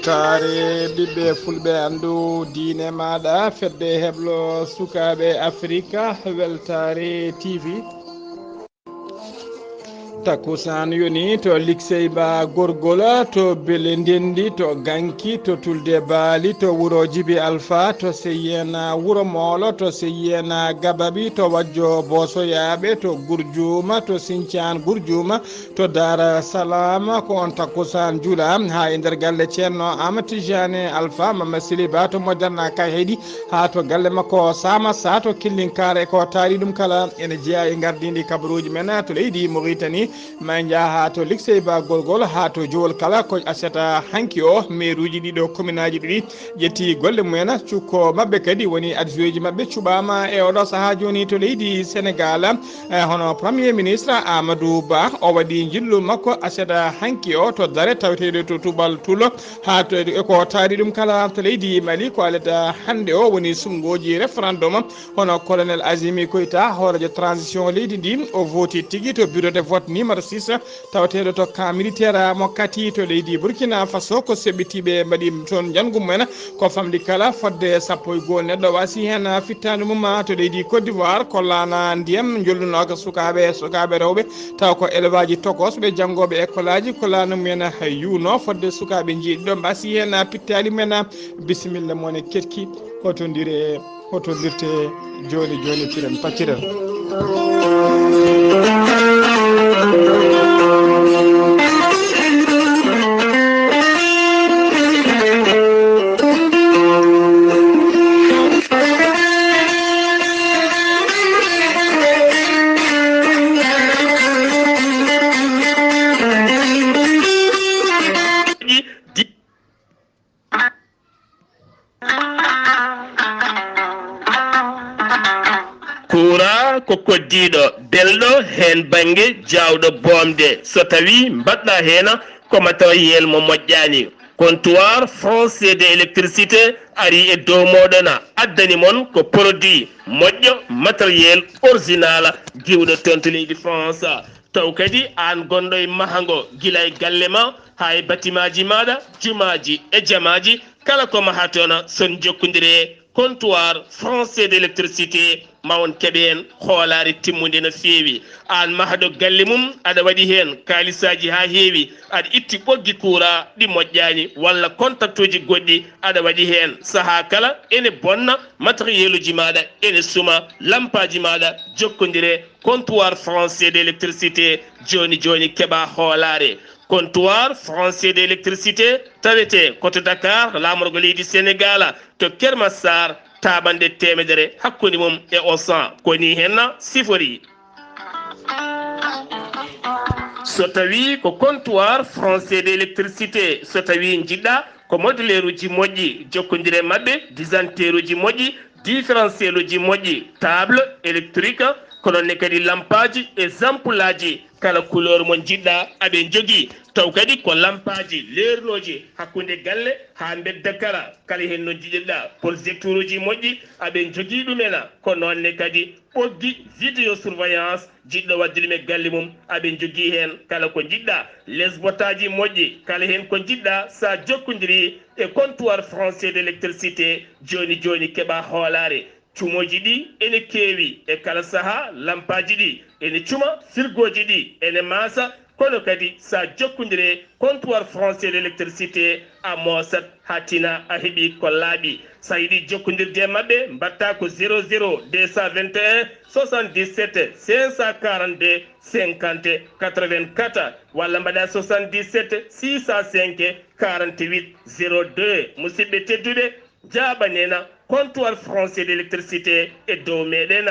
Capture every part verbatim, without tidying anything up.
Weltaare ɓiɓɓe fulɓe, anndu diine maaɗa, fedde heblo sukaaɓe Afrika, Weltaare T V. Takusaan yoni to Liksey Ba Gorgol, to Bele Ndenndi, to Ganki, to Tulde Baali, to wuro Jibi Alfa, to Seyena Wuro Moolo, to Seyena Gababi, to Wajjo Boosoyaaɓe, to Gurjuuma, to Sincaan Gurjuuma, to Daara Salaam. Ko on takusaan jula haa e nder galle Ceerno Amadou Tijani Alfa Mama Sili Ba to Mojanna Kay Heydi, haa to galle makko Sama Sa to Killinkaare. Ko taari ɗum kala ene jeyaa e ngardiindi kabaruuji men to leydi Mauritanie. Ma en njah haa to Liksey Ba Gorgol, haa to Jowol kala ko asata hanki o. Meeruuji ɗiɗo kominaaji ɗiɗi ƴetti golle mumen. Cukko maɓɓe kadi woni adjointji maɓɓe cuɓaama e oɗo sahaa jooni to leydi Senegal. Eh, hono Premier Ministre Amadou Ba, o waɗi njillu makko asata hanki o to dare taweteeɗo to Tubal Tulo, haa to, e ko taari ɗum kala to leydi Mali. Ko alata hannde o woni suɓngooji référendum. Hono Colonel Azimi Koita, hooreejo transition leydi ndi, o vooti tigi to bureau de vote numéro six, taweteeɗo to camp militaire mo Kati to leydi Burkina Faso. Ko seɓɓitiiɓe mbaɗi toon njanngu mumen. Ko famɗi kala fodde sappo e goo neɗɗo wasi heen fittaandu mum to leydi Côte d'Ivoire. Ko laana ndiyam njollunoka sukaaɓe, sukaaɓe rewɓe, taw ko élève aji tokosɓe janngooɓe école aji, ko laana mumen yuuno. Fodde sukaaɓe njiiɗi ɗo mbasi heen pittaali mumen. Bisimilla mon e ketki, hotondire, hotondirte jooni jooni, piren pacciren. Kuuraa ko koddiiɗo, belɗo heen bannge, jaawɗo boomde. So tawii mbaɗɗaa heen ko matériel mo moƴƴaani, Comptoir Français de l'Électricité arii e dow mooɗon, addani mon ko produit moƴƴo, matériel original, diwɗo toon to leydi France. Taw kadi aan gonɗo e mahango, gila e galle ma haa e batimaaji maaɗa, jumaaji e jamaaji, kala ko mahaton, son jokkondire e Comptoir Français de l'Électricité, ma on keɓ heen hoolaare timmunde no feewi. Aan mahɗo galle mum, aɗa waɗi heen kaalisaaji haa heewi, aɗa itti ɓoggi kuuraa ɗi moƴƴaani, walla kontaktuuji goɗɗi aɗa waɗi heen. Sahaa kala ene bonna, materieluuji maaɗa ene suma, lampaaji maaɗa, jokkondire Comptoir Français de l'Électricité, jooni jooni keɓaa hoolaare. Comptoir Français de l'Électricité tawetee ko to Dakar, laamorgo leydi Senegal, to Keur Massar, taaɓannde teemedere hakkunde mum e Auchan. Ko nii heen siforii. So tawii ko Comptoir Français de l'Électricité, so tawii njiɗɗaa ko moduleeruuji moƴƴi, jokkondire e maɓɓe, disanteeruuji moƴƴi, différentielluuji moƴƴi, table électrique, ko noon ne kadi lampaaji e zampulaaji, kala couleur mo njiɗɗaa aɓe njogii. Taw kadi ko lampaaji leernooji hakkunde galle haa mbedda kala, kala heen no njiɗirɗaa. Projecteuruuji moƴƴi aɓe njogii ɗum en, ko noon ne kadi ɓoggi vidéosurveillance, jiɗɗo waɗde ɗum e galle mum, aɓe njogii heen kala ko njiɗɗaa. Lesbotaaji moƴƴi, kala heen ko njiɗɗaa, so a jokkondirii e Comptoir Français de l'Électricité, jooni jooni keɓaa hoolaare. Cumooji ɗi ene keewi, e kala sahaa lampaaji ɗi ene cuma, firgooji ɗi ene maasa, kono kadi so a jokkondirii e Comptoir Français de l'Électricité, a moosat haa tina, a heɓii ko laaɓi. So a yiɗi jokkondirde e maɓɓe, mbaɗtaa ko zéro zéro deux cent vingt et un soixante-dix-sept cinq cent quarante-deux cinquante quatre-vingt-quatre, walla mbaɗaa soixante-dix-sept six cent cinq quarante-huit zéro deux. Musidɓe tedduɓe, njaaɓanen Comptoir Français de l'Électricité e dow meɗen.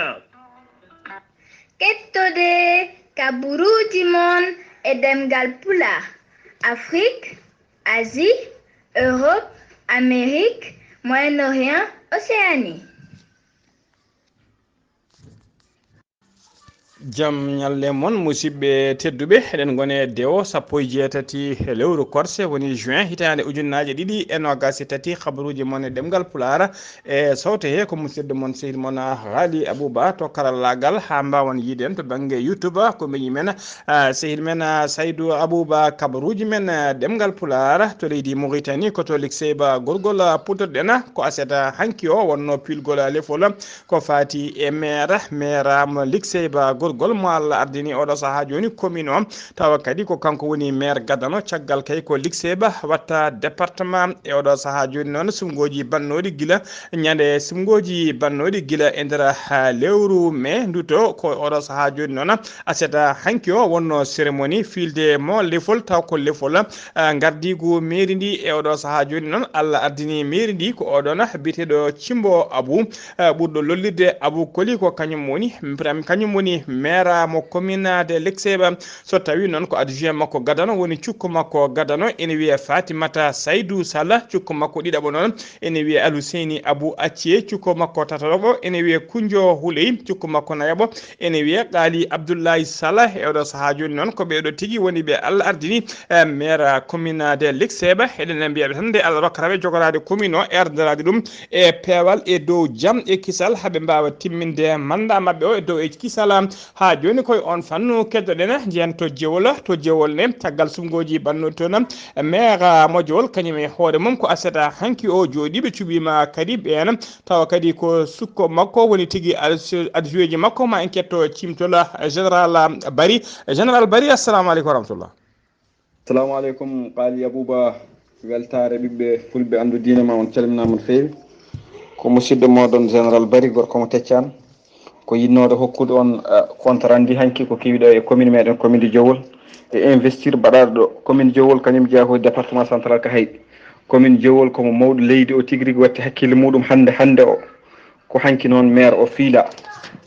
Kettode kabaruuji mon e ɗemngal Pulaar, Afrique, Asie, Europe, Amérique, Moyen-Orient, Océanie. Jam ñalle mon, musidɓe tedduɓe. Eɗen ngoni e dewo sappo e jeetati e lewru korse, woni juin, hitaande ujunnaaje ɗiɗi e noogaas e tati. Habaruuji mon e ɗemngal Pulaar e sawte he ko musidɗo mon, sehil mon, ah, Haali Abuba to karallaagal, haa mbaawan yiide en to bannge YouTube, ko mbeñi men, ah, sehil men, ah, Saydu Abuba, kabaruuji men, ah, ɗemngal Pulaar to leydi Mauritanie, ko to Likseyba Gorgol, ah, puɗɗoɗen, ah, ko aset, ah, hanki o wonno piilgol, ah, lefol, ah, ko faati e meera, meera mo Likseyba Gorgol mo Allah ardini oɗo sahaa jooni commune o, tawa kadi ko kanko woni maire gadano, caggal kay ko Likseyba watta département e oɗo sahaa jooni noon, sumngooji bannooɗi gila ñande, sumngooji bannooɗi gila e nder, ah, lewru mai nduto, ko oɗo sahaa jooni noon, aset hanki o wonno cérémonie fiilde mo lefol, taw ko lefol, ah, ngardiigu mairie ndi e oɗo sahaa jooni noon, Allah ardini mairie ndi ko oɗon biyeteeɗo Cimbo Abu, ah, ɓurɗo lollirde Abu Koli, ko kañum woni, kañum woni maire mo commune de Likseyba. So tawi noon ko adjoint makko gadano, woni cukko makko gadano, ene wiye Fatimata Saydou Sall, cukko makko ɗiɗaɓo noon ene wiye Aluseyni Abu Acce, cukko makko tataɓo ene wiye Kunjo Huley, cukko makko nayaɓo ene wiye Qaali Abdullahi Sall. E oɗo sahaa jooni noon ko ɓeeɗo tigi woni ɓe Allah ardini, eh, maire commune de Likseyba. Eɗen mbiya ɓe tan nde Allah rokkata ɓe jogoraade commune o, ardiraade ɗum e peewal, e dow jam, e kisal, haa ɓe mbaawa timminde mandat maɓɓe o e dow e kisal, haa jooni. Koye on fannu keddoɗen, njeyen to Jewol, to Jewol ne, caggal sumngooji bannooɗi toon, maire mo Jewol, kañum e hoore mum ko aset hanki o jooɗii, ɓe cuɓiima kadi ɓeen, tawa kadi ko sukko makko woni tigi adjoint ji makko. Ma en ketto ciimtol général Bari. Général Bari, assalamu aleykum wa rahmatullah. Assalamu aleykum, Qaali Abuba. Weltaare ɓiɓɓe fulɓe, anndu diine ma, on calminaama no feewi. Ko musidɗo mooɗon Général Bari, gorko mo Teccaan. Ko yiɗnoode hokkude on, eh, compte rendu hanki ko kewi ɗo e commune meɗen, commune de Jowol, e investir baɗaaɗo ɗo. Commune Jowol kañum jeyaa ko département central Kayhayɗi. Commune Jowol ko mo mawɗo leydi o tigi rigi watti hakkille muɗum hannde, hannde o. Ko hanki noon maire o fiila.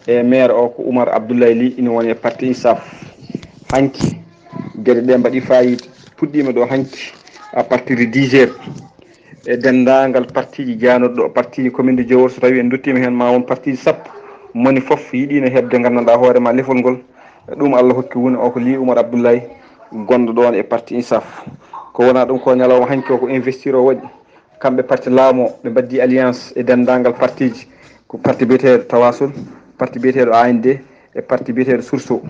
E maire o ko Oumar Abdoulaye Ly, ina woni e parti Insaf. Hanki geɗe ɗe mbaɗi fayida, puɗɗiima ɗo hanki à partir de dix heures. E denndaangal partiji jaanooɗi ɗo, partiji commune de Jowol, so tawi en duttiima heen, ma won partiji sappo, moni fof yiɗiino heɓde, nganndanɗaa hoore ma lefol ngol. Ɗum Allah hokki woni o ko Ly Oumar Abdoulaye, gonɗo ɗoon e parti Insaf. Ko wonaa ɗum ko ñalawma hanki o ko investir o waɗi. Kamɓe parti laamu o, ɓe mbaɗdi alliance e denndaangal partiji, ko parti biyeteeɗo Tawasul, parti biyeteeɗo A N D, e parti biyeteeɗo Source O.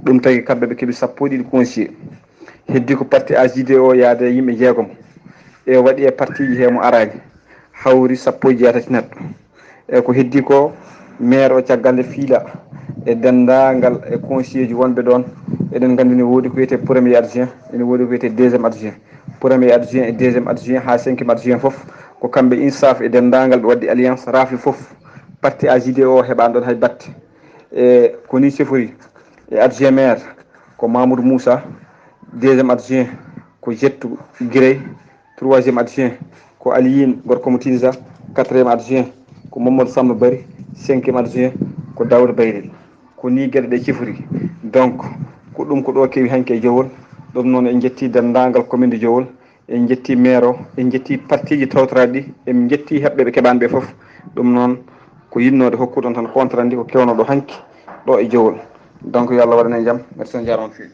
Ɗum tagi kamɓe ɓe keɓi sappo e ɗiɗi conseillers. Heddi ko parti A J D O yaade e yimɓe jeegom. E waɗi e partiji he mo araani, hawri sappo e jeetati neɗɗo. E ko heddi ko, maire o caggal nde fiila e denndaangal e conseillers ji wonɓe ɗoon. Eɗen nganndi ne woodi ko wiyetee premier adjoint, ene woodi ko wiyetee deuxième adjoint. Premier adjoint e deuxième adjoint haa cinquième adjoint fof, ko kamɓe Insaf e denndaangal ɓe waɗdi alliance, raafi fof. Parti A J D O heɓaani ɗoon hay batte. E ko nii sifori. E adjoint maire ko Mamoudou Moussa, deuxième adjoint ko Jettu Girey, troisième adjoint ko Aliyine, gorko mo Tinza, quatrième adjoint ko Mamadou Samba Bari, cinquième adjoint ko Daouda Bayrel. Ko nii geɗe ɗe cifori. Donc, ko ɗum ko ɗo kewi hanki e Jowol. Ɗum noon, en njetti denndaangal commune de Jowol, en njetti maire o, en njetti partiji tawtoraaɗi ɗi, en njetti heɓɓe ɓe keɓaani ɓe fof. Ɗum noon, ko yiɗnoode hokkude on tan compte rendu ko kewnoo ɗo hanki ɗo e Jowol. Donc, yo Allah waɗan en jam. Merci, on njaaraama no feewi.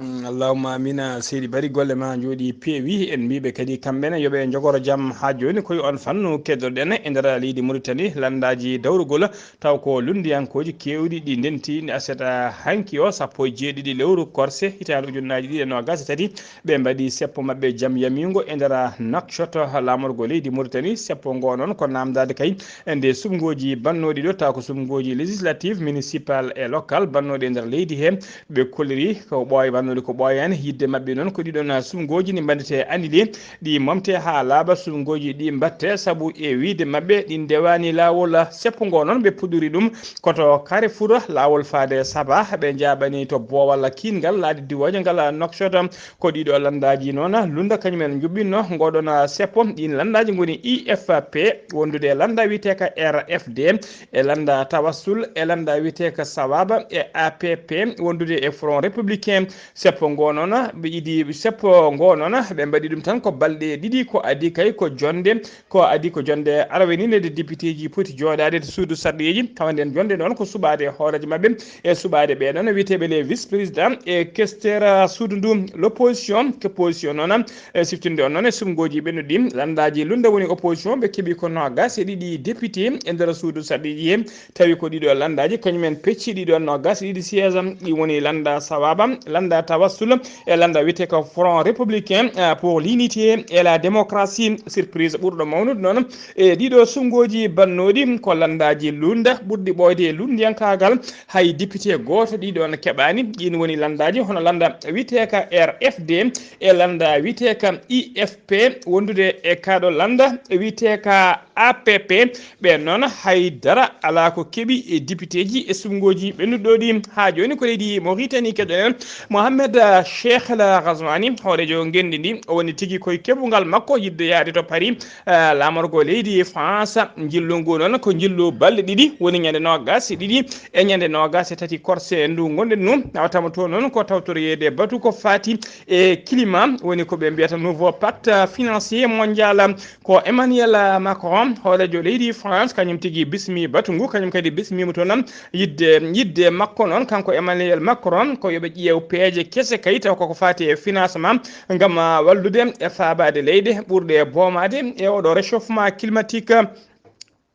Mm, allahumma amina. Seydi Bari, golle ma njooɗi peewi. En mbiiɓe kadi kamɓe ne yo ɓe njogoro jam haa jooni. Koye on fannu keddoɗen e nder leydi Mauritanie, lanndaaji dawrugol, taw ko lunndiyankooji keewɗi ɗi ndenti nde aset hanki o, sappo e jeeɗiɗi lewru korse, hitaande ujunnaaji ɗiɗi e noogaas e tati. Ɓe mbaɗi seppo maɓɓe jam yamiingo e nder Nouakchott, laamorgo leydi Mauritanie. Seppo ngo noon ko naamndaade kay e nde suɓngooji bannooɗi ɗo, taw ko suɓngooji législative, municipal e local bannooɗi e nder leydi he. Ɓe kolliri ko ɓooy-, bannooɗi ko ɓooyaani. Yiɗde maɓɓe noon ko ɗiɗon suɓngooji ɗi mbaɗetee annulé, ɗi momtee haa laaɓa, suɓngooji ɗi mbaɗtee, sabu e wiyde maɓɓe ɗi ndewaani laawol. Seppo ngo noon ɓe puɗɗori ɗum ko to Carrefour, laawol faade Saba. Ɓe njaaɓani to boowal kiinngal laaɗe diwooje ngal Nouakchott. Ko ɗiɗo lanndaaji noon lunnda kañum en njuɓɓinno ngoɗon seppo. Ɗiin lanndaaji ngoni I F P, wondude e lannda wiyeteeka R F D, e lannda Tawassul, e lannda wiyeteeka Sawaba, e A P P, wondude e Front Républicain. Seppo ngo noon ɓe idi seppo ngo noon ɓe mbaɗi ɗum tan ko balɗe ɗiɗi, ko adi kay ko jonde, ko adi ko jonde arawini nde député ji poti jooɗaade to suudu sarɗiyeeji. Tawa nden jonde noon ko suɓaade hooreejo maɓɓe e suɓaade ɓe noon wiyeteeɓe les vice président e kestera suudu ndu l'opposition. Ko opposition noon e siftinde on noon e sumngooji ɓennuɗi, lanndaaji lunnde woni opposition ɓe keɓi ko noogas e ɗiɗi député e nder suudu sarɗiyeeji he. Tawi ko ɗiɗo lanndaaji kañumen pecci ɗiɗo noogas e ɗiɗi siège. Ɗi woni lannda Sawaba, lannda Tawassul e lannda wiyetee ko Front Républicain, euh, pour l'Unité et la Démocratie. Surprise ɓurɗo mawnude noon e ɗiɗo sumngooji bannooɗi ko lanndaaji lunnda ɓurɗi ɓooyde e lunndiyankaagal. Hay député gooto ɗiɗo keɓaani. Ɗiin woni lanndaaji hono lannda wiyetee ka R F D e lannda wiyetee ka I F P wondude e kaaɗo lannda wiyetee ka A P P. Ɓeen noon hay dara alaa ko keɓi e député ji e sumngooji ɓennuɗo ɗi. Haa jooni ko leydi Mauritanie keɗoɗen Mohamed Cheikh El Ghazouani, hooreejo ngenndi ndi, o woni tigi koye keɓungal makko yiɗde yahde to Paris, eh, laamorgo leydi France. Njillu ngu noon ko njillu balɗe ɗiɗi, woni ñande noogas e ɗiɗi e ñande noogas e tati korse ndu ngonɗen nu. Nawatama to noon ko tawtoroyeede batu ko faati e climat, woni ko ɓe mbiyata nouveau pacte financier mondial. Ko Emmanuel Macron, hooreejo leydi France, kañum tigi bismi batu ngu, kañum kadi bismiima toon yiɗde, yiɗde makko noon, kanko Emmanuel Macron, ko yo ɓe ƴeew peeje kese kay, taw koko faati e financement, ngam, ah, wallude e faabaade leyɗe ɓurɗe boomaade e oɗo réchauffement climatique.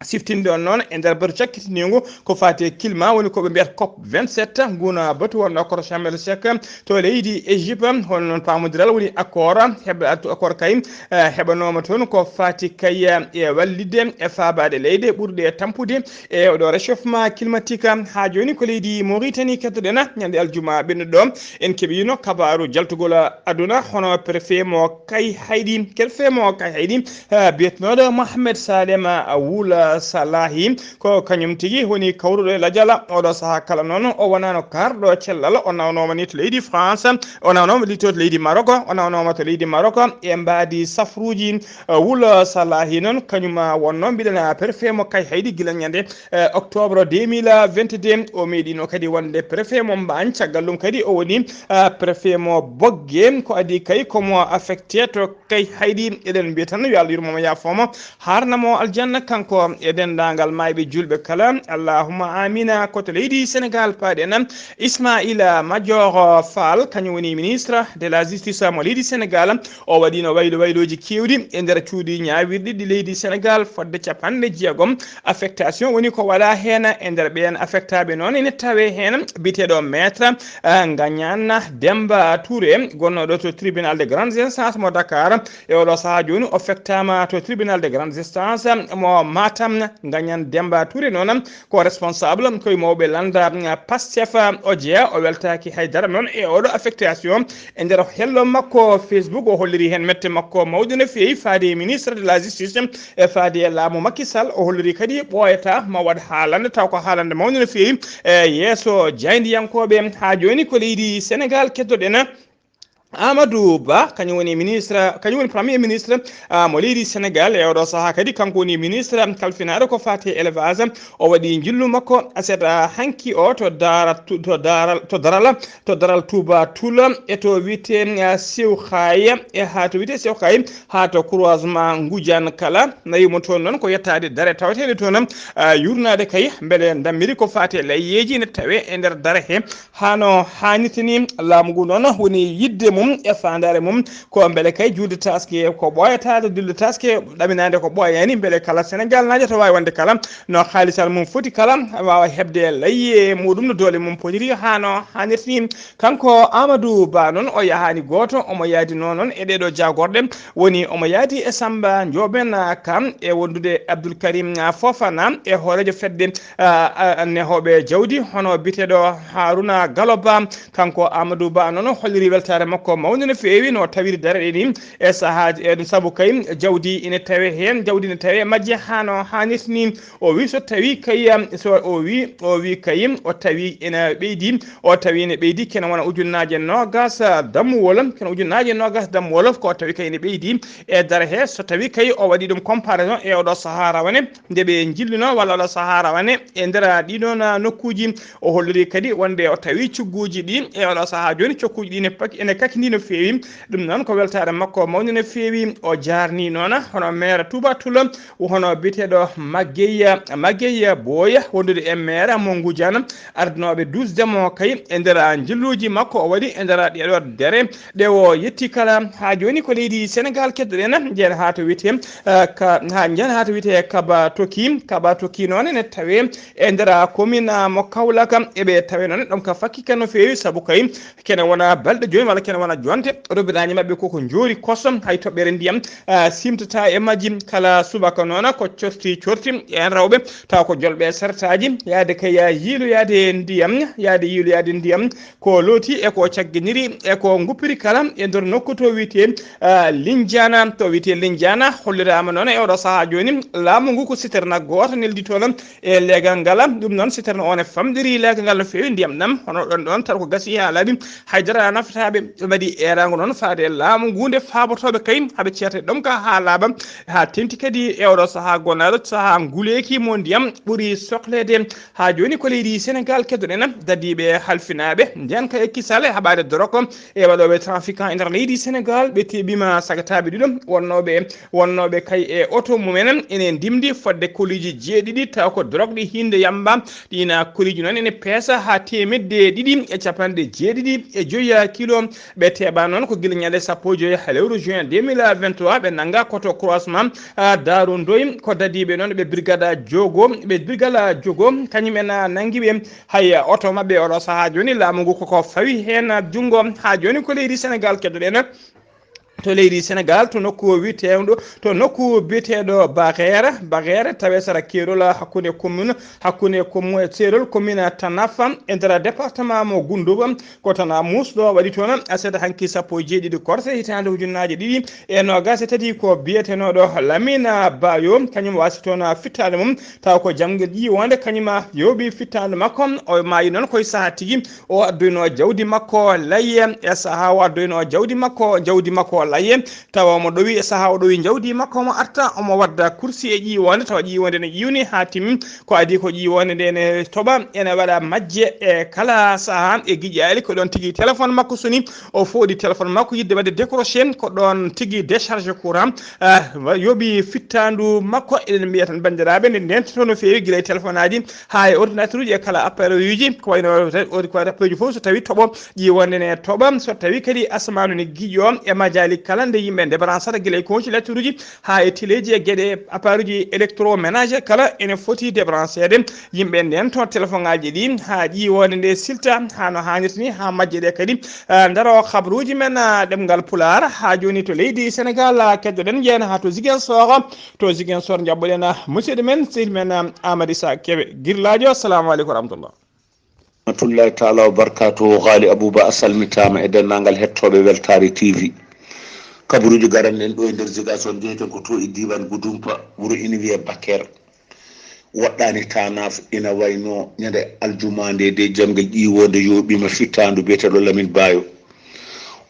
Siftinde on noon e nder batu cakkitiniingu ko faati e climat, woni ko ɓe mbiyata cop vingt-sept, nguna batu wonno ko Sharm el Sheikh to leydi Égypte. Hono noon paamondiral woni accord, heɓa accord kay, eh, heɓanooma toon ko faati kay, eh, e wallitde e faabaade leyɗe ɓurɗe tampude e oɗo réchauffement climatique. Haa jooni ko leydi Mauritanie kettoɗen, ñande aljuma ɓennuɗo en keɓiino kabaaru jaltugol aduna, hono préfet mo Kayhayɗi, préfet mo Kayhayɗi, eh, biyetenooɗo Mohamed Salem Wul Salahi, ko kañum tigi woni kawruɗo e lajal. Oɗo sahaa kala noon o wonaano kaarɗo cellal, o nawnooma ni to leydi France, o nawnooma li to leydi Maroc, o nawnooma to leydi Maroc e mbaadi safruuji. Eh, Wul Salahi noon kañum wonno mbiɗen préfet mo Kayhayɗi gila ñande, eh, octobre deux mille vingt-deux. O meeɗino kadi wonde préfet mo Mbaañ, caggal ɗum kadi o woni, eh, préfet mo Bogge, ko adi kay komo affecté to Kayhayɗi. Eɗen mbiya tan yo Allah yurmo mo, yaafoo mo, haarna mo aljanna, kanko e denndaangal maayɓe juulɓe kala. Allahumma amina. Ko to leydi Sénégal paaɗen. Ismaïla Madior Fall, kañum woni ministre de la justice mo leydi Sénégal. O waɗiino waylo waylooji keewɗi e nder cuuɗi ñaawirɗi ɗi leydi Sénégal, fodde capanɗe jeegom affectation woni ko waɗaa heen. E nder ɓeen affectaaɓe noon ene tawee heen biyeteeɗo maître, eh, Ngañaan Demba Touré, gonnooɗo to tribunal de grande instance mo Dakar. E oɗo sahaa jooni o affectaama to tribunal de grande instance mo Matam. Ngañaan Demba Touré noon ko responsable koye mawɓe lannda, mm, Pastef, o jeyaa, o weltaaki hay dara noon e oɗo affectation. E nder hello makko Facebook, o holliri heen mette makko mawɗe no feewi faade e ministre de la justice e faade e laamu Macky Sall. O holliri kadi ɓooyata ma waɗ haalande, taw ko haalande mawnde no feewi e yeeso jaayndiyankooɓe. Haa jooni ko leydi Sénégal kettoɗen. Amadou Ba, kañum woni ministre, kañum woni premier ministre, ah, mo leydi Sénégal. E oɗo sahaa kadi, kanko woni ministre kalfinaaɗo ko faati e élevage. O waɗi njillu makko aset, ah, hanki o to daara, to daral, to daral, to daral Touba Toul, e to wiyetee, ah, Sewkhaye, e haa to wiyetee Sewkhaye, haa to croisement Ngujaan kala. Nawi mo toon noon ko yettaade dare tawateeɗe toon, ah, yurnaade kay mbele ndammiri ko faati e layyeeji ne tawee e nder dare he. Hano haanirta ni, laamu ngu noon woni yiɗde mum e faandaare mum ko mbele kay juulde taaske ko ɓooyataade, juulde taaske ɗaminaande ko ɓooyaani, mbele kala Senegaal naajo to waawi wonde kala no haalisal mum foti kala waawa heɓde layye muɗum no doole mum potiri hano haanirta ni. Kanko Amadou Ba noon o yahaani gooto, omo yaadi noon noon e ɗeeɗo jaagorɗe, woni omo yaadi e Samba Ndiobène Ka e wondude Abdoul Karim Fofana e hooreejo fedde ah, ah, nehooɓe jawdi, hono biyeteeɗo Haruna Galo Ba, kanko Amadou Ba noon holliri weltaare makko ko mawnde no feewi no tawiri daraɗe ni e sahaaji en, sabu kay jawdi ina tawe heen, jawdi ina tawe e majje haa no haanirta ni. O wi so tawi kay, so o wi, o wi kay o tawi ina ɓeydi, o tawi ina ɓeydi kene wona ujunnaaje noogas dammuwol, kene ujunnaaje noogas dammuwol ko tawi kay ina ɓeydi e dara he, so tawi kay o waɗi ɗum comparaison e oɗo sahaa rawane nde ɓe njilluno walla oɗo sahaa rawane e nder ɗiɗon nokkuuji. O holliri kadi wonde o tawi cogguuji ɗi e oɗo sahaa jooni, cogguuji ɗi ne pak-, ene kakindi no feewi. Ɗum noon ko weltaare makko mawnde no feewi. O jaarni noon hono maire Touba Toul, hono biyeteeɗo Magueye, Magueye Boye, wondude e maire mo Ngoundiane, ardinooɓe douze demo kay e nder njilluuji makko o waɗi e nder ɗeɗo dere ɗe o yetti kala. Haa jooni ko leydi Sénégal keddoɗen, njehen haa to wiyetee, eh, ka, haa njehen haa to wiyetee Kaba Toki. Kaba Toki noon ene tawe e nder commune mo Kaolack. Eɓe tawe noon ɗum ka fakki kan no feewi, sabu kay kene wona balɗe jooni walla kene wona jonte, robinaaji maɓɓe koko njoori koso, hay toɓɓere ndiyam, ah, simtata e majji. Kala subaka noon ko corti corti en rewɓe, taw ko jolɓe sartaaji, yaade kay yiiloyaade ndiyam, yaade yiiloyaade ndiyam, ko looti e ko cagginiri e ko nguppiri kala e nder nokku to wiyetee, ah, Lindiana, to wiyetee Lindiana. Holliraama noon e oɗo sahaa jooni, laamu ngu ko siterne gooto neldi toon e leegal ngal. Ɗum noon, siterne o ne famɗiri leegal ngal no feewi ndiyam ɗam, hono ɗon ɗon taw ko gasi haa laaɓi, haydara nafata ɓe. Ɓe mbaɗi eeraango noon faade e laamu ngu nde faabotooɓe kay haɓe ceerta e ɗom ka haa laaɓa, haa teŋti kadi e oɗo sahaa gonaaɗo sahaa nguleeki mo ndiyam ɓuri sokleede. Haa jooni ko leydi Sénégal keddoɗen, dadiiɓe halfinaaɓe ndeen ka e kisal e haɓaade dorog e waɗooɓe trafiquant e nder leydi Sénégal, ɓe teɓiima sagataaɓe ɗiɗo wonnooɓe, wonnooɓe kay e oto mumen ene ndimndi fodde koliiji jeeɗiɗi, taw ko dorog ɗi hiinde yamba. Ɗiina koliiji noon ene peesa haa teemedde ɗiɗi e capanɗe jeeɗiɗi e joyi kilo. Ɓe teɓa noon ko gila ñande sappo e joyi lewru juin deux mille vingt-trois, ɓe nannga koto croisement, ah, Daaru Ndoy, ko dadiiɓe noon ɓe brigade jogo, ɓe brigade jogo, kañum en, ah, nanngi ɓe. Hay oto maɓɓe oɗo sahaa jooni, laamu ngu koko fawi heen junngo. Haa jooni ko leydi Sénégal keddoɗen. To leydi Sénégal, to nokku wiyeteendu, to nokku biyeteeɗo Baxeere, Baxeere tawe sara keerol hakkunde commune, hakkunde commu-, seerol commune Tanafa e nder département mo Goundouba, ko Tana Mousse ɗo waɗi toon aset hanki sappo e jeeɗiɗi korse hitaande ujunnaaje ɗiɗi e noogaas e tati, ko biyetenooɗo Lamine Bayo, kañum wasi toon fittaande mum, taw ko jamgel ƴiwonde kañum yooɓi fittaande makko. O maayi noon koye sahaa tigi o addoyno jawdi makko layye, e sahaa o addoyno jawdi makko, jawdi makko layye, tawa omo ɗowi e sahaa o ɗowi jawdi makko, omo arta omo wadda kursi e ƴiwonde, tawa ƴiwonde ne ƴiwni haa timmi. Ko adii ko ƴiwonde nde ne toɓa, ene waɗa majje e kala sahaa e giƴaali. Ko ɗoon tigi téléphone makko soni, o fooɗi téléphone makko yiɗde waɗde décroché, ko ɗoon tigi décharge courant, ah, yooɓi fittaandu makko. Eɗen mbiya tan, banndiraaɓe, nde ndeentoto no feewi gila e téléphone aji haa e ordinateur uji e kala appareil uji, ko wayno re-, ori ko appareil uji fof so tawi toɓo ƴiwonde ne toɓa, so tawi kadi asamaanu ne giƴo e majaali kala nde yimɓe nde branchata gila e congélateur uji haa e teleji e geɗe appareil uji électroménager kala ene foti débrancheede. Yimɓe nden to téléphone aji ɗi haa ƴiwonde nde silta haa no haanirta ni, haa majje ɗe kadi, ah, ndaro habruuji men, ah, ɗemngal Pulaar. Haa jooni to leydi Sénégal, ah, keddoɗen njeyen haa to Ziguinchor. To Ziguinchor njaɓɓoɗen, ah, musidɗo men, sehil men, ah, Amadou Issa Kébé Girlaajo. Assalamu aleykum wa rahmatullah. Rahmatullahi taala wa barakatuhu. Ghali Abouba a salmitaama e denndaangal hettooɓe Weltaare T V. Kabaruuji garanɗen ɗo e nder Ziguinchor, njeyten ko to e diiwaan Gudumpa, wuro ina wiyee Baker. Woɗɗaani Tanaf, ina wayno ñande aljuma nde de jamgel ƴiwonde yooɓiima fittaandu biyeteeɗo Lamine Bayo.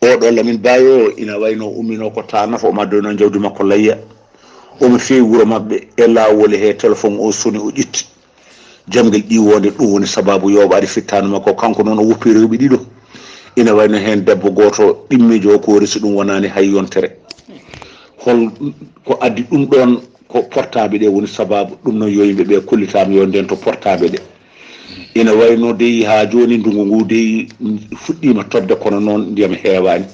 Oɗo Lamine Bayo o ina wayno ummino ko Tanaf, omo addoyno jawdi makko layya. Omo feewi wuro maɓɓe e laawol he téléphone o soni o ƴetti. Jamgel ƴiwonde ɗum woni sababu yooɓaade fittaandu makko. Kanko noon o woppi rewɓe ɗiɗo. Ina wayno heen debbo gooto ɗimmiijo o ko resi ɗum wonaani hay yontere. Hol ko addi ɗum ɗoon? Ko portaaɓe ɗe woni sababu ɗum noon yo yimɓe ɓe kollitaama yo ndento portaaɓe ɗe. Ina wayno dey haa jooni ndungu ngu dey fuɗɗiima toɓde kono noon ndiyam heewaani.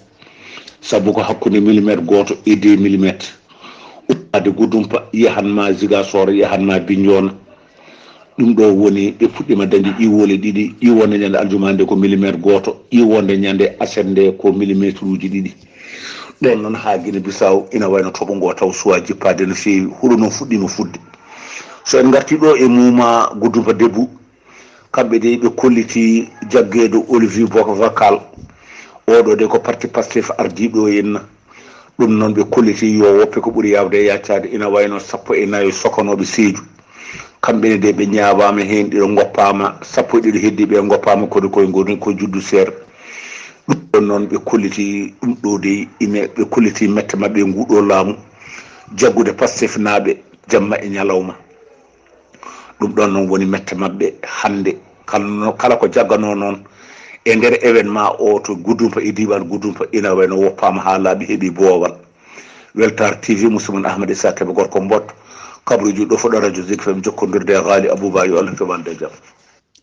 Sabu ko hakkunde millimétre gooto e deux millimétre. Uppaade Gudumpa yahan ma Ziguinchor yahan ma Bignona. Ɗum ɗo woni ɓe puɗɗiima dañde ƴiwole ɗiɗi, ƴiwonde ñande aljuma nde ko millimétre gooto, ƴiwonde ñande aset nde ko millimétre uji ɗiɗi. Ɗoon noon haa Guinée Bissau ina wayno toɓo ngo taw suwaa jippaade no feewi, huɗo noon fuɗɗiima fuɗde. So en ngartii ɗo e muuma Gudumpa Debout, kamɓe de ɓe kolliti jaggeeɗo Olivier Bokavacal. Oɗo de ko parti Pastef ardii ɗo henna. Ɗum noon ɓe kolliti yo woppe ko ɓuri yaawde e yaccaade, ina wayno sappo e nayo sokanooɓe Seeju. Kamɓe ne de ɓe ñaawaama heen, ɗiɗo ngoppaama, sappo e ɗiɗo heddiiɓe ngoppaama, kono koye ngoni ko juddu seer. Ɗum ɗoon noon ɓe kolliti ɗum ɗo de, ine ɓe kolliti mette maɓɓe e nguɗo laamu, jaggude Pastef naaɓe jamma e ñalawma. Ɗum ɗoon noon woni mette maɓɓe hannde. Kala no, kala ko jagganoo noon e nder événement o to Gudumpa, e diiwaan Gudumpa, ina wayno woppaama haa laaɓi, heɓi boowal. Weltaare T V, musidɗo mon Ahmed Issa Kebe, gorko Mbot, kabruuji ɗo fuɗɗo radio Zik F M, jokkondirde e Ghali Abouba, yo Allah fewan nde jam.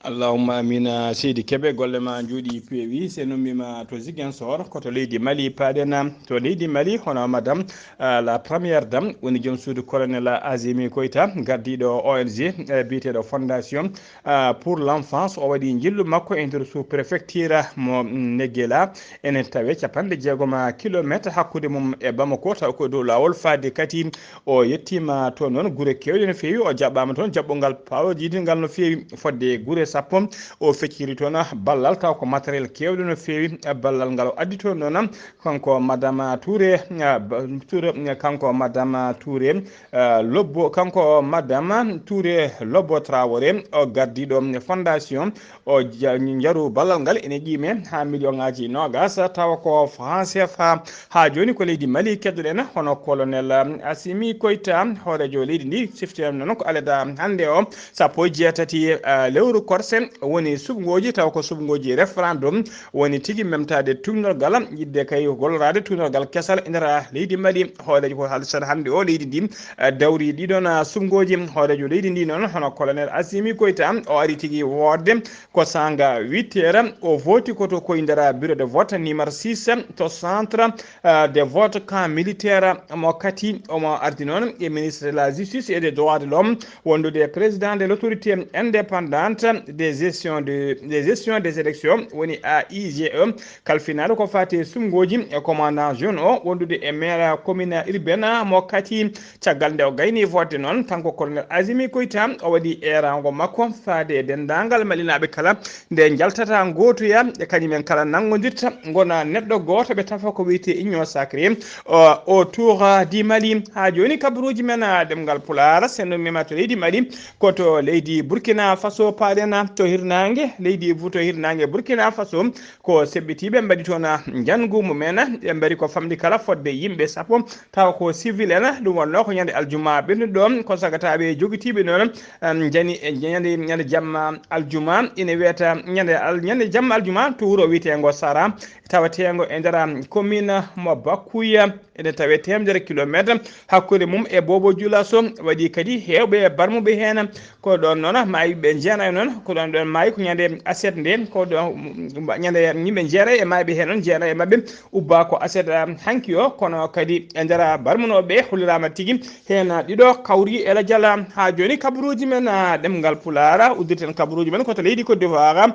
Allahumma amina. Seydi Kebe, golle ma njuuɗi peewi. Se nummima to Ziguinchor, ko to leydi Mali paaɗen. To leydi Mali, hono madame, ah, la première dame, woni joom suudu colonel Azimi Koita, gardiiɗo O N G, eh, biyeteeɗo Fondation, ah, pour l'enfance. O waɗi njillu makko e nder sous-préfecture mo Negela. Ene tawe capanɗe jeegom kilometre hakkunde mum e Bamako, taw ko dow laawol faade kadi. O yettiima toon noon gure keewɗe no feewi, o jaɓɓaama toon jaɓɓungal paawojiidingal no feewi, fodde gure sappo. O fecciri toon ballal, taw ko matériel keewɗo no feewi, ballal ngal o addi toon noon. Kanko madame Touré, ah, ba-, Touré, kanko madame Touré, ah, Lobbo, kanko madame Touré Lobbo Traoré, o gardiiɗo fondation, o ja-, njaru ballal ngal ene qiime haa million ŋaaji noogas, tawa ko franc C F A. Haa jooni ko leydi Mali keddoɗen, hono colonel Assimi Koita, hooreejo leydi ndi, siftinanno noon ko alada hannde o, sappo e jeetati, eh, lewru korse, woni suɓngooji, tawa ko suɓngooji référendum, woni tigi memtaade tuugnorgal, yiɗde kay golloraade tuugnorgal kesal e nder leydi Mali. Hooreejo ko haalsata hannde o leydi ndi, eh, dawri ɗiɗon, eh, suɓngooji. Hooreejo leydi ndi noon, hono colonel Assimi Koita, o ari tigi wootde ko saanga huit heures, o vooti ko to koye nder bureau de vote numéro six, to centre, euh, de vote camp militaire mo Kati. Omo ardi noon e ministre de la justice et des droits de l'homme, wondude e président de l'autorité indépendante de gestion de, de gestion des élections, woni A I G E, kalfinaaɗo ko faati e suɓngooji e commandant jeune o, wondude e maire commune urbaine mo Kati. Caggal nde o gayni fodde noon, kanko colonel Azimi Koita, o waɗi eeraango makko faade e denndaangal Malinaaɓe kala, nde njaltata ngootoya, e kañumen kala nanngondirta, ngona neɗɗo gooto, ɓe tafa ko wiyetee union sacrée, o, autour du Mali. Haa jooni, kabaruuji men, ah, ɗemngal Pulaar, sen nummima to leydi Mali, ko to leydi Burkina Faso paaɗen, to hirnaange leydi Bu-, to hirnaange Burkina Faso, ko seɓɓitiiɓe mbaɗi toon njanngu mumen, ɓe mbaɗi ko famɗi kala fodde yimɓe sappo, tawa ko civil en, ɗum wonnoo ko ñande aljuma ɓennuɗo, ko sagataaɓe jogitiiɓe noon, em, njani e ñande, ñande jamma aljuma, ina wiyata ñande al-, ñande jamma aljuma to wuro wiyeteengo Sara, taweteengo e nder commune mo Bakuya, ene tawe teemedere kilometre hakkunde mum e Bobo Julaso, waɗi kadi heewɓe barmuɓe heen. Ko ɗoon noon maayi ɓe jeenayo noon, ko ɗoon ɗoon maayi ko ñande aset nde, ko ɗoon ñande yimɓe jeenayo e maayɓe heen noon, jeenayo e maɓɓe ubba ko aset, ah, hanki o, kono kadi e nder barmunooɓe ɓe holliraama tigi heen ɗiɗo kawri e lajal. Haa jooni kabaruuji men, ah, ɗemngal Pulaar, uddirten kabaruuji men ko to leydi Côte d'Ivoire,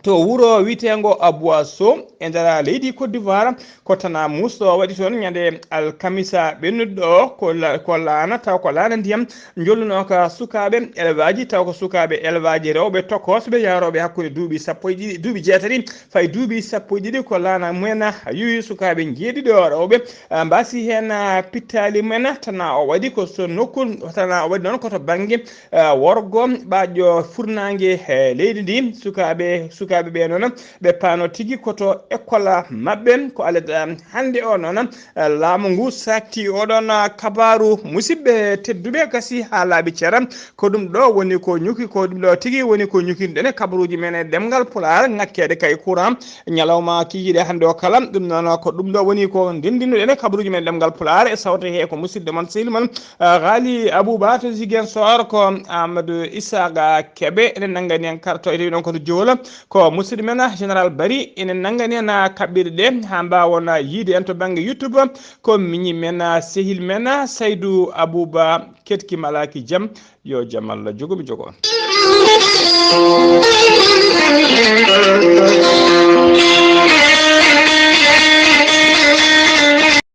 to wuro wiyeteengo Abouasso, e nder leydi Côte d'Ivoire, ko tana muusɗo waɗi toon ñande alkamisa ɓennuɗo, ko la-, ko laana, taw ko laana ndiyam, njolluno ka sukaaɓe elwaaji, taw ko sukaaɓe elwaaji rewɓe tokosɓe yahrooɓe hakkunde duuɓi sappo e ɗiɗi, duuɓi jeetati, fayi duuɓi sappo e ɗiɗi, ko laana mumen yowi sukaaɓe njeeɗiɗo rewɓe, ah, mbaasi heen, ah, pittaali mumen, tana o waɗi ko so nokku, tana o waɗi noon ko to bannge, ah, worgo ɓaaƴo furnaange, eh, leydi ndi. Sukaaɓe, sukaaɓe ɓe noon, ɓe paano tigi ko to école maɓɓe, ko alada hannde o noon, eh, laamu ngu sakti oɗon, ah, kabaaru. Musidɓe tedduɓe, gasi haa laaɓi ceera. Ko ɗum ɗo woni ko ñuki, ko ɗum ɗo tigi woni ko ñukinɗen e kabaruuji men e ɗemngal Pulaar, ŋakkeede kay courant ñalawma kikiiɗe hannde o kala. Ɗum noon ko ɗum ɗo woni ko ndenndinɗen e kabaruuji men e ɗemngal Pulaar, e sawte he ko musidɗo mon, sehil mon, ah, Ghali Abouba to Ziguinchor, ko Amadou Issa Kebe ene nanngani en kar-, to, tawi noon ko to Joola, ko musidɗo men, ah, Général Bari ene nanngani en, ah, kaɓɓirɗe ɗe haa mbaawon, ah, yiide en to bannge YouTube. Ko miñi men, ah, sehil men, ah, Saydou Abouba Ketki Malaki Jam. Yo jam Allah jogo mi jogo on.